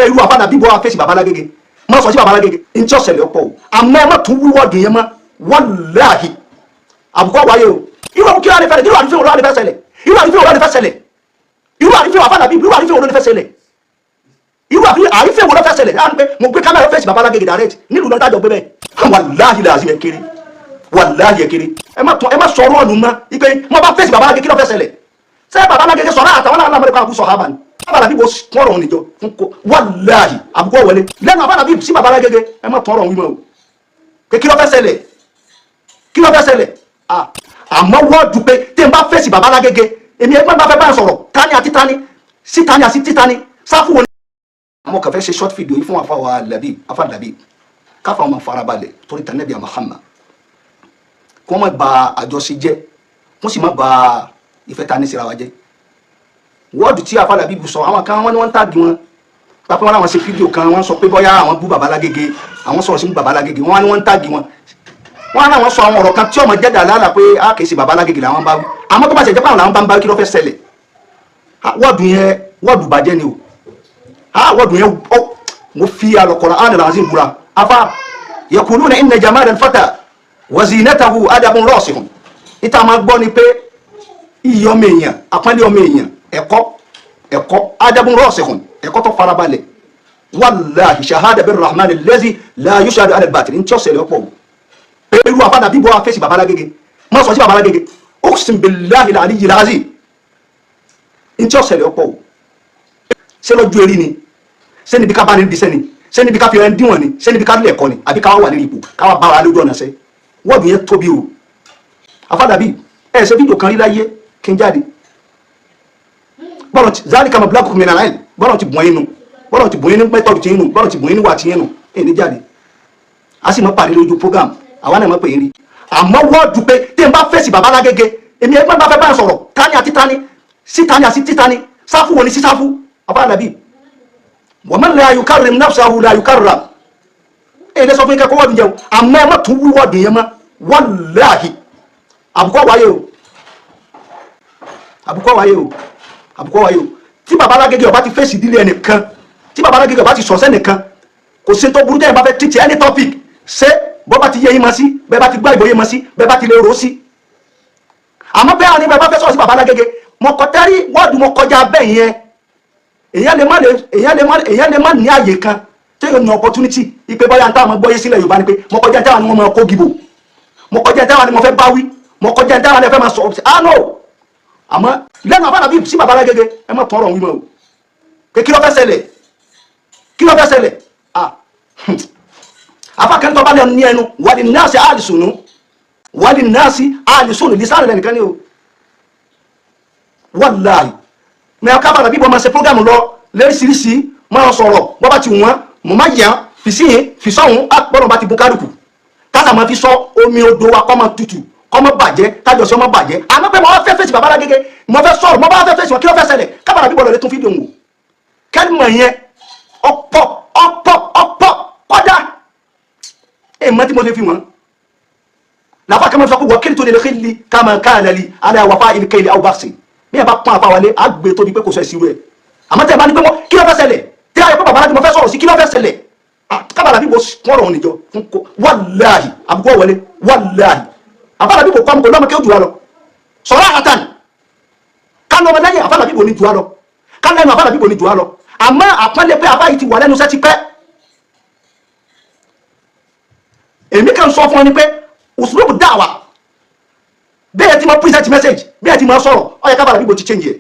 Irú àfàdà bíbọ́ afẹ́sì babalágége má sọ sí babalágége ntí ọ̀sẹ̀lẹ̀ ọ̀pọ̀ o. Àmọ́ ẹ má tún wíwọ́ọ̀dù yẹn mọ́, wàláhì àbùkù wáyé o. Irú àbùkù kí ló fẹ́? Irú àrífín wo ló fẹ́ ṣẹlẹ̀? Irú àrífín wo ló fẹ́ ṣẹlẹ̀? Irú àrífín àfàdà bíbí, irú àrífín wo ló fẹ́ ṣẹlẹ̀? Irú àrífín wo ló fẹ́ ṣẹlẹ̀? Láti pé mo gbé kámẹ́rà fèsì babalágége direct nílùú náà dájọ́ gbé bẹ́ẹ̀, wàláhì làásì ẹ kéré, wàláhì ẹ kéré. Ẹ má tún, ẹ má sọ̀rọ̀ ọ̀nù mọ́ ipe mo bá fèsì babalágége, kí ló fẹ́ ṣẹlẹ̀? Ṣé babalágége sọ̀rọ̀ àtàwọn alámọ̀lẹ́kọ̀ àbúsọ̀ hábà ni abala bíbo tọrọ òun níjọ fún kó? Wàláhì àbùkù wọlé lẹ́nu abala bíi sí babalágége. Ẹ má tọrọ òun wímọ o pé kí ló fẹ́ ṣẹlẹ̀? Kí ló fẹ́ ṣẹlẹ̀? Àmọ́ wọ́ọ̀dù pé tí n bá fèsì babalágége, èmi ẹgbẹ́ bá fẹ́ bá sọ̀rọ̀, tani àti tani, sí tani àti títani, sáfù wo ni. Àmọ́ kàn fẹ́ ṣe short video yìí fún àfàwà Labi, afa Labi, káfà ọmọ farabalẹ̀ torí tànẹ́bí Muhammad, kí wọ́n má ba àjọṣe jẹ́, wọ́n sì má ba ìfẹ́ ta ní síra wa jẹ́. Wọ́ọ̀dù tí afa Labi sọ, àwọn kan wọ́n ní wọ́n ń tàgì wọn pápá wọn làwọn ṣe fídíò kan, wọ́n sọ pé bóyá àwọn bú babalágége, àwọn sọ̀rọ̀ sí babalágége. Wọ́n ní wọ́n ń tàgì wọn, wọ́n á láwọn sọ àwọn ọ̀rọ̀ kan tí ọmọ jẹ́dà lálà pé a kì í ṣe babalágége làwọn bá wí. Àmọ́ tó bá ṣe jẹ́ pé àwọn làwọn bá ń bá wí, kí ló fẹ́ ṣẹlẹ̀? Wọ́ọ̀dù yẹn, wọ́ọ̀dù bàjẹ́ ni o. Wọ́ọ̀dù yẹn ọ mo fi Al-Qur'an al-Azim búra. Afa yaquluna inna jamal al-fata wa zinatahu adabun rasikhun. Níta máa gbọ́ ni pé iyì ọmọ èèyàn, àpọ́nlé ọmọ èèyàn, ẹ̀kọ́, ẹ̀kọ́, adabun rasikhun, ẹ̀kọ́ tó farabalẹ̀. Wallahi, shahada bir rahman allazi la yushhadu ala al-batil, ní tí ó ṣẹlẹ̀ ọ̀pọ̀ o. Pé irú àfàdà bíbọ́ afẹ́sì babalágége, má sọ sí babalágége, uqsim billahi al-aliyyil azim, ní tí ó ṣẹlẹ̀ ọ̀pọ̀ o. Ṣé lọ́jọ́ eré ni? Ṣé níbi ká bá ní díṣẹ́ ni? Ṣé níbi ká fi ẹni díwọ̀n ni? Ṣé níbi ká lè ẹ̀kọ́ ni? Àbí ká wà lórí ipò, ká wà bá wa lójú ọ̀nà ṣẹ́? Wọ́ọ̀dù yẹn tóbi o. Àfàdà bí ẹ ṣe fídíò kan rí láyé kí n jáde bọ́lọ̀ tí zalika mablagukum minal ilm, bọ́lọ̀ ti bùn yín nu, bọ́lọ̀ ti bùn yín ní method tí yín nu, bọ́lọ̀ ti bùn yín ní wà tí yín nu, ẹ̀ ní jáde. A sì mọ́ pàdé lójú program, àwa náà mọ̀ pé yín rí. Àmọ́ wọ́ọ̀dù pé tí n bá fèsì babalágége, èmi ẹgbẹ́ bá fẹ́ bá sọ̀rọ̀, tani àti tani, sí tani àti títani, sáfù wo ni sí sáfù? Abáàlábì wa man la yukarrim nafsahu la yukarram. Ẹ̀ lè sọ fún yín kẹ́kọ̀ọ́ wọ́ọ̀dù jẹun. Àmọ́ ẹ má tún wí wọ́ọ̀dù yẹn mọ́, wàláhì àbùkù wáyé o, àbùkù wáyé o, àbùkù wáyé o. Tí babalágége ọba ti fèsì ìdílé ẹnìkan, tí babalágége ọba ti sọ̀sẹ́ nìkan, kò sí tó burú. Tẹ́yìn bá fẹ́ teach any topic, ṣé bọ́ bá ti yé yín mọ́ sí bẹ́ẹ̀, bá ti gbá ìbòye mọ́ sí bẹ́ẹ̀, bá ti lè rò ó sí. Àmọ́ bẹ́ẹ̀ ni bẹ́ẹ̀ bá fẹ́ sọ̀rọ̀ sí babalágége, mo kọ tẹ́rí wọ́ọ̀dù, mo kọjá bẹ́ẹ̀ yẹn. Èèyàn lè má ní àyè kan téèyàn ní opportunity ipe báyà táwọn gbọ́ yé sílẹ̀ Yorùbá ni pé mo kọjá táwọn ni wọ́n máa kó gìbò, mo kọjá táwọn ni mo fẹ́ bá wí, mo kọjá táwọn ni ẹ fẹ́ máa sọ. Ah no, àmọ́ lẹ́nu àbára bíi sí babalágége, ẹ má tọrọ wí mọ́ o pé kí ló fẹ́ ṣẹlẹ̀? Kí ló fẹ́ ṣẹlẹ̀? Ah, afákẹ́ńtọ́ bá lẹ́nu ní ẹnu wàlí náàsì àlìsùnú, wàlí náàsì àlìsùnú lisanu lẹ́nìkan ní o. Wàláhì mẹ kábàrà bíbọn máa ṣe program lọ lẹ́rìṣiríṣi, máa sọ̀rọ̀ bọ́ bá ti wọ́n, mo máa yàn fi sí yín fi sọ́hún bọ́lọ̀ bá ti bùn kálukú kásà máa fi sọ omi odò wa kọ́ máa tutù, kọ́ máa bàjẹ́, kájọsí ọmọ bàjẹ́. Àmọ́ pé mo wá fẹ́ fèsì babalágége, mo fẹ́ sọ̀rọ̀, mo bá fẹ́ fèsì wọn, kí ló fẹ́ ṣẹlẹ̀? Kábàrà bíbọn lọ lè tún fídíò wò kẹ́lìmọ̀ yẹn ọ̀pọ̀ ọ̀pọ̀ ọ̀pọ̀ kọjá ẹ̀ mọ́ tí mo lè fi wọ́n làfà kama sọ pé wọ́n kí tó lè xili kama káàlẹ̀ li alẹ́ wàfà ìlú aw báṣì bí ẹ bá pọ́n àfa wálé àgbè tóbi pé kò sọ ẹ̀sìn rẹ̀. Àmọ́ tẹ́ ẹ bá ní pé wọ́n, kí ló fẹ́ ṣẹlẹ̀? Tí a yẹ pé bàbá láti mo fẹ́ sọ̀rọ̀ sí, kí ló fẹ́ ṣẹlẹ̀? Kábàlà bí mo wọ́n rọ̀ níjọ fún kó, wàláhì àbùkù wọlé. Wàláhì àfàlà bí mo kọ́ ọmọ lọ́mọ kí ó jù wá lọ sọ̀rọ̀ àtàn ká lọ́mọ lẹ́yìn. Àfàlà bí mo ní jù wá lọ ká lẹ́nu, àfàlà bí mo ní jù wá lọ. Àmọ́ àpọ́nlé pé àfáà yìí ti wà lẹ́nu iṣẹ́ ti pẹ́. Èmi kàn sọ fún ọ ni pé usulubu dáwà bẹ́ẹ̀ tí mo present message, bẹ́ẹ̀ tí mo sọ̀rọ̀, ó yẹ kábàlà bí mo ti change ẹ̀,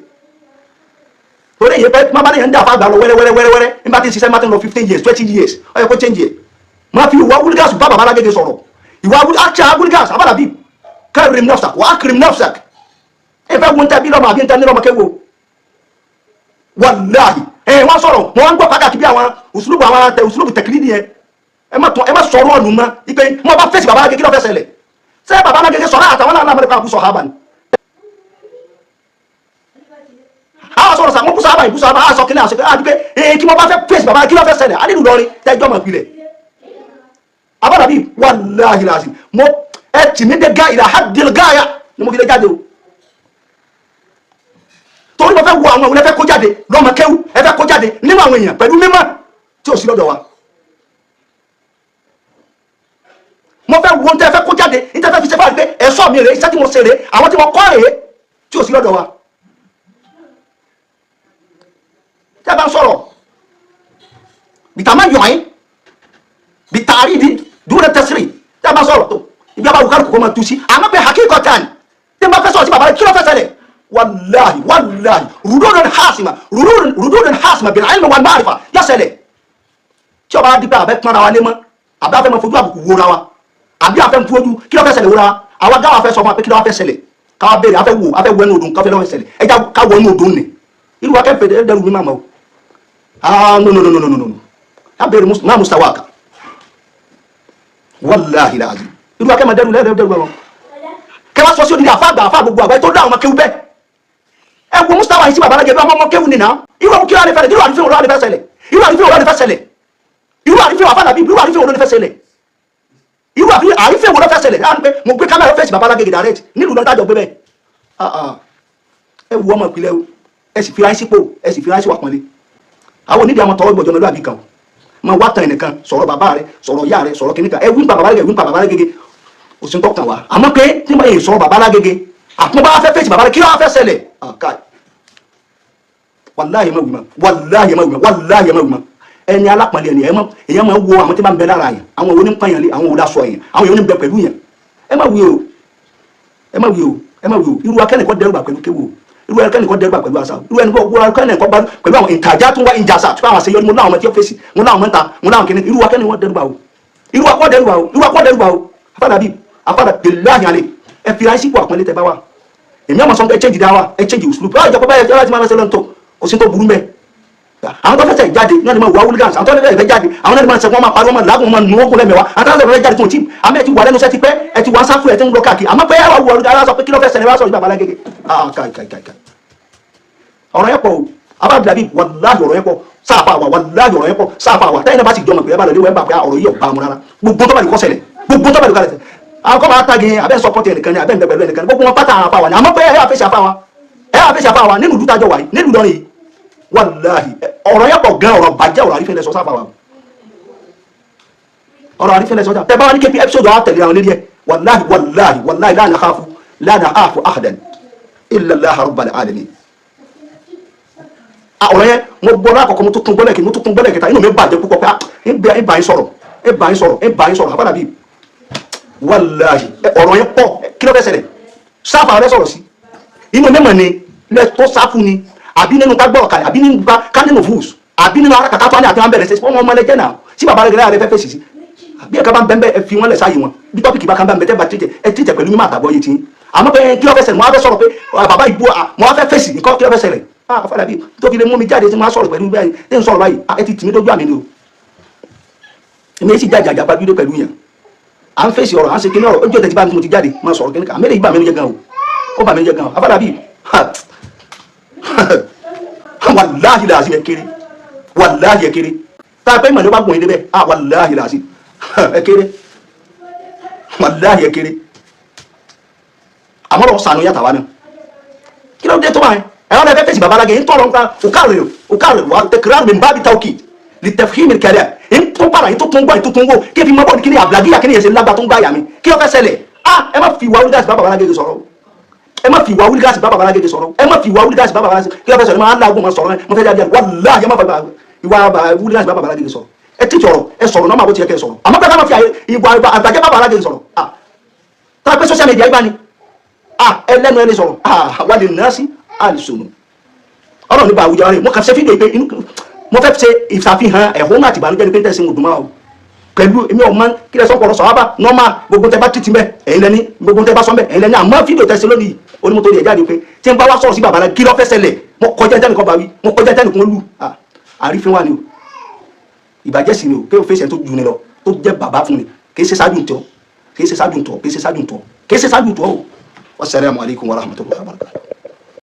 torí èyí pé má bá ní yẹn ń dà fágbà lọ wẹ́rẹ́ wẹ́rẹ́ wẹ́rẹ́. Nígbà tí ń ṣiṣẹ́, má ti ń lọ 15 years, 20 years, ó yẹ kó change ẹ̀. Má fi ìwà wúlígàsì bá bàbá alágége sọ̀rọ̀, ìwà wúlígàsì abàlà bíi karim nafsak wa akrim nafsak. Ẹ fẹ́ wọn tẹ bí lọ́mọ àbí ń tẹ ní lọ́mọ kéwo. Wàláhì ẹ wọ́n sọ̀rọ̀, wọ́n wá ń gbọ́ pàtàkì bí àwọn usulubu, àwọn tẹ usulubu tẹkílì yẹn. Ẹ má tún, ẹ má sọ̀rọ̀ ọ̀nù mọ́ ipe mo bá fèsì bàbá alágége, kí ló fẹ́ ṣẹlẹ̀? Ṣé bàbá alágége sọ̀rọ̀ àtàwọn náà lámọ̀lẹ́kọ̀ àbúsọ̀ hábà ni àwọn sọ̀rọ̀ sàmú búsọ̀ hábà ìbúsọ̀ hábà àṣọ kílẹ̀ àṣọ kílẹ̀ àti pé èyí kí mo bá fẹ́ fèsì bàbá, kí ló fẹ́ ṣẹlẹ̀? Á nílùú lọrin tẹ́jọ́ mọ̀ ìpìlẹ̀ abára bíi wàláhì làásì mo ẹ tì mí dé gá ìlà hadil gáyà ni mo fi lè jáde o, torí mo fẹ́ wo àwọn òun ẹ fẹ́ kó jáde lọ́mọ kéwú, ẹ fẹ́ kó jáde nínú àwọn èèyàn pẹ̀lú mímọ́. tí ò sí lọ́dọ̀ wa. Mo fẹ́ wo ntẹ́ fẹ́ kó jáde, ntẹ́ fẹ́ fi ṣe fáwọn pé ẹ̀ṣọ́ mi rèé, iṣẹ́ tí mo ṣe rèé, àwọn tí mo kọ́ rèé, tí ò sí lọ́dọ̀ wa. Tẹ́ bá ń sọ̀rọ̀ bìtà má yọ̀ ẹ́ bìtà àrídìí dúró tẹ́sírì, tẹ́ bá ń sọ̀rọ̀ tó ibi abáwò kálukú kó máa tu sí. Àmọ́ pé hakíkọ̀tàn tí n bá fẹ́ sọ̀rọ̀ sí bàbá rẹ̀, kí ló fẹ́ ṣẹlẹ̀? Wàláhì wàláhì, rúdúdún hásìmà, rúdúdún hásìmà bil ilmi wal ma'rifa yọ ṣẹlẹ̀. Tí ọba dípẹ́ àbẹ́ pọ́nra wa lé mọ́, àbí afẹ́ máa fojú àbùkù wóra wa, àbí afẹ́ fojú kí ló fẹ́ ṣẹlẹ̀ wóra wa, àwa gáwa fẹ́ sọ fún wa pé kí ló fẹ́ ṣẹlẹ̀, káwa béèrè, afẹ́ wò, afẹ́ wọ ẹnu odò, káfẹ́ ló fẹ́ ṣẹlẹ̀, ẹja ká wọ ẹnu odò nì. Irú wa kẹfẹ́ dẹrù mi máa ma o. Ah, no no no no no no no, abéèrè má mustawaka, wàláhì làzim, irú wa kẹ́ máa dẹrù lẹ́rù dẹrù wọn kẹ́ wá sọ sí òdìdí àfa àgbà, àfa gbogbo àgbáyé tó dá àwọn ọmọ kéwú bẹ́ẹ̀. Ẹ wo mustawa yìí sí bàbá alájẹ bí ọmọ kéwú nìyà. Irú àwọn kí ló fẹ́ irú àrífín wo ló fẹ́ ṣẹlẹ̀? Irú àrífín wo ló fẹ́ ṣẹlẹ̀? Irú àrífín àfa làbí, irú àrífín wo ló fẹ́ ṣẹlẹ̀? Irú àrífín wo ló fẹ́ ṣẹlẹ̀? Láti pé mo gbé kámẹ́rà fèsì bàbá alágége direct nílùú lọ́dọ̀ tájọ gbé bẹ́ẹ̀. Ẹ wo ọmọ ìpìlẹ̀ o, ẹ sì fira sípò, ẹ sì fira sí wàpọ̀nlé. Àwọn onídìí àwọn tọwọ́ gbọ̀jọ́ lọ́dọ̀ àbí kan o máa wá tán ẹnìkan sọ̀rọ̀ bàbá rẹ, sọ̀rọ̀ ìyá rẹ, sọ̀rọ̀ kìnìkan. Ẹ wí nípa bàbá rẹ, wí nípa bàbá rẹ gègé òsín tó kàn wá. Àmọ́ pé tí mo yẹ sọ̀rọ̀ bàbá alágége, àtúntò bá fẹ́ fèsì bàbá rẹ, kí ló wá fẹ́ ṣẹlẹ̀? Wàláhì má wí mọ́, wàláhì má wí mọ́, wàláhì má wí mọ́. Ẹni alápọ̀nlé ẹni èyàn máa wo àwọn tí bá ń bẹ lára yẹn, àwọn òní ń pààyàn lé, àwọn òní aṣọ yẹn, àwọn òní ń bẹ pẹ̀lú yẹn. Ẹ má wí o, ẹ má wí o, ẹ má wí o. Irú akẹ́nìkan dẹ́rùbà pẹ̀lú kéwò, irú akẹ́nìkan dẹ́rùbà pẹ̀lú àṣà, irú akẹ́nìkan bá pẹ̀lú àwọn ìtajà tó ń wá ìjàsà tó àwọn àṣeyọrí. Mo láwọn ọmọ tí ó fèsì, mo láwọn mọ́ta, mo láwọn kìnìún. Irú akẹ́nìkan dẹ́rùbà o, irú akọ́ dẹ́rùbà o, irú akọ́ dẹ́rùbà o. Afárá bíi afárá pẹ̀lú àyànlẹ̀, ẹ fi ayé sípò àpọ́nlé tẹ bá wà. Èmi àmọ̀ sọ ẹ change dáwà, ẹ change òṣùlù. Báyọ̀ ìjọba báyọ̀ ìjọba ti máa ń ṣe lọ́ntọ̀, kò sí tó burú mẹ́. Àwọn tó fẹsẹ̀ jáde náà ni máa wà hooligans, àwọn tó fẹsẹ̀ jáde àwọn náà ni máa sẹ́kọ̀ọ́, máa pariwo, máa làágùn, máa nù ókun lẹ́mẹ̀wá. Àwọn tó fẹsẹ̀ jáde tó ń tí àmì ẹ̀ ti wà lẹ́nu iṣẹ́ ti pẹ́, ẹ ti wà sáfù, ẹ ti ń lọ káàkiri. Àmọ́ pé ẹ wà wù ọ̀rọ̀ ara sọ pé kí ló fẹ́ ṣẹlẹ̀, wá sọ̀rọ̀ bàbá alágége. Káì káì káì ọ̀rọ̀ yẹn pọ̀ o, abáàbílàbí wàláhì ọ̀rọ̀ yẹn pọ̀ sáfà wà, wàláhì ọ̀rọ̀ yẹn pọ̀ sáfà wà. Tẹ́yìn náà bá sì jọmọ̀ pé ẹ bá lọ léwọ́, ẹ bá pé ọ̀rọ̀ yìí ọ̀bá mu rárá. Gbogbo tó bá lè kọ́ ṣẹlẹ̀, gbogbo tó bá lè kọ́ ṣẹlẹ̀, àwọn kọ́ máa tagi abẹ́ sọpọ́tì ẹnìkan ni abẹ́ ń bẹ pẹ̀lú ẹnìkan ni, gbogbo wọn pátá àwọn afáwa ni. Àmọ́ pé ẹ wà fèsì afáwa, ẹ wà fèsì afáwa nínú ìlú tájọ wà yìí, nílùú Ìlọrin yìí, wàláhì ọ̀rọ̀ yẹn pọ̀ gan. Ọ̀rọ̀ bàjẹ́, ọ̀rọ̀ àrífẹ́ lẹ́sọ sáfà wa, ọ̀rọ̀ àrífẹ́ lẹ́sọ sáfà. Tẹ́ bá wà ní kp episode àwọn tẹ̀lé àwọn lérí ẹ̀. Wàláhì wàláhì wàláhì, la nakhafu la nakhafu ahadan illa Allaha rabbal alamin. Ọ̀rọ̀ yẹn mo gbọ́ lákọ̀ọ́kọ́, mo tún gbọ́ lẹ́ẹ̀kejì, mo tún gbọ́ lẹ́ẹ̀kẹta, inú mi bàjẹ́ púpọ̀ pé ń bá yín sọ̀rọ̀, ń bá yín sọ̀rọ̀, ń bá yín sọ̀rọ̀. Àbádàbí wàláhì ọ̀rọ̀ yẹn pọ̀. Kí ló fẹ́ ṣẹlẹ̀? Sáfà rẹ sọ̀rọ̀ sí inú mímọ̀ ni lẹ́tọ́ sáfù ni, àbí nínú ká gbọ́rọ̀ kalẹ̀, àbí nínú ká nínú fúùsù, àbí nínú ara kàkà tó ní àti wọn bẹ̀rẹ̀ sí wọn ọmọ ẹlẹ́jẹ̀ náà sí bàbá rẹ gẹ́gẹ́ rẹ fẹ́ fèsì sí. Bí ẹ̀ka bá ń bẹ́ẹ̀ ẹ fi wọ́n lẹ̀ sáyé wọn, bí tọ́pìkì bá kan bá ń bẹ tẹ́ bá tìjẹ, ẹ tìjẹ pẹ̀lú mímọ̀ àtàbọ̀ yìí ti ń. Àmọ́ pé kí ló fẹ́ ṣẹlẹ̀, mo á fẹ́ sọ̀rọ̀ pé bàbá ìbú, mo á fẹ́ fèsì nǹkan, kí ló fẹ́ ṣẹlẹ̀? Àfàlà bí tó fi lè mú mi jáde tí mo á sọ̀rọ̀ pẹ̀lú báyìí, tí n sọ̀rọ̀ báyìí, ẹ ti tì mí dójú àmì ni o. Èmi sì jáde àjàgbá dúdú pẹ̀lú yẹn, à ń fèsì ọ̀rọ̀, à ń ṣe kíní ọ̀rọ̀ ojú ọ̀tẹ̀ tí bá mi mo ti jáde máa sọ̀rọ̀ kíní kan. Àmì èyí bà mí jẹ́ gan o, ó bà mí jẹ́ gan o. Àfàlà bí wàláhì làásì ẹ kéré, wàláhì ẹ kéré. Tá a pẹ́ ìmọ̀ ní ó bá gùn yín débẹ̀, wàláhì làásì ẹ kéré, wàláhì ẹ kéré. Àmọ́ lọ́wọ́ sànú yàtà wa náà, kí ló dé tó báyìí? Ẹ wọ́n fẹ́ fèsì bàbá alágẹ̀ ń tọrọ nǹkan òkàrè òkàrè wà tẹkìrán mi bá bi tawkid li tafhim al-kalam ń tún para ń tún gbọ́ ń tún wò kí fi mọ́ bọ́ọ̀dù kí ni àbùlàgíyà kí ni ẹ̀sẹ̀ lágbà tó ń gbà yà mí, kí ló fẹ́ ṣẹlẹ̀? Ẹ má fi ìwà wúlígàsì bá bàbá alágẹ̀ sọ̀rọ̀, ẹ má fi ìwà wúlígàsì bá bàbá alágẹ̀ sọ̀rọ̀, ẹ má fi ìwà wúlígàsì bá bàbá alágẹ̀ kí ló fẹ́ sọ̀rọ̀? Ẹ má lágùn má sọ̀rọ̀, mo fẹ́ jáde wàláhì ẹ má fi ìwà wúlígàsì bá bàbá alágẹ̀ sọ̀rọ̀. Ẹ tí sọ̀rọ̀, ẹ sọ̀rọ̀ náà má bó ti yẹ kẹ́ sọ̀rọ̀. Àmọ́ pé ká má fi ìwà àgbàjẹ́ bàbá alágẹ̀ sọ̀rọ̀, tá a pé social media ibà ni ẹlẹ́nu ẹni sọ̀rọ̀ wà lè nà sí àlùsọ̀nù ọlọ́run nípa àwùjọ rẹ̀. Mo kàn ṣe fídíò pé mo fẹ́ ṣe ìṣàfihàn ẹ̀hónú àti ìbànújẹ́ ní pé tẹ̀sí ń dùn máa o pẹ̀lú èmi ọ̀ma kí lẹ sọ pọ̀rọ̀ sọ̀rọ̀ bá nọ́mà gbogbo tẹ bá títí mẹ́ ẹ̀yin lẹ́ni, gbogbo tẹ bá sọ mẹ́ ẹ̀yin lẹ́ni. Àmọ́ fídíò tẹ̀sí lónìí onímọ̀tò rẹ̀ jáde pé tí n bá wá sọ̀rọ̀ sí bàbá rẹ̀ kí ló fẹ́ ṣẹlẹ̀? Mo kọjá ẹja nìkan bá wí, mo kọjá ẹja nìkan lù. Àrífín wà ni o, ìbàjẹ́ sì ni o, kí o fèsì ẹ̀ tó ju ni lọ tó jẹ́ bàbá fún mi, kì í ṣe ṣáájú ntọ́, kì í ṣe ṣáájú ntọ́, kì í ṣe ṣáájú ntọ́, kì í ṣe ṣáájú ntọ́ o. Wassalamu alaikum warahmatullahi wabarakatuh.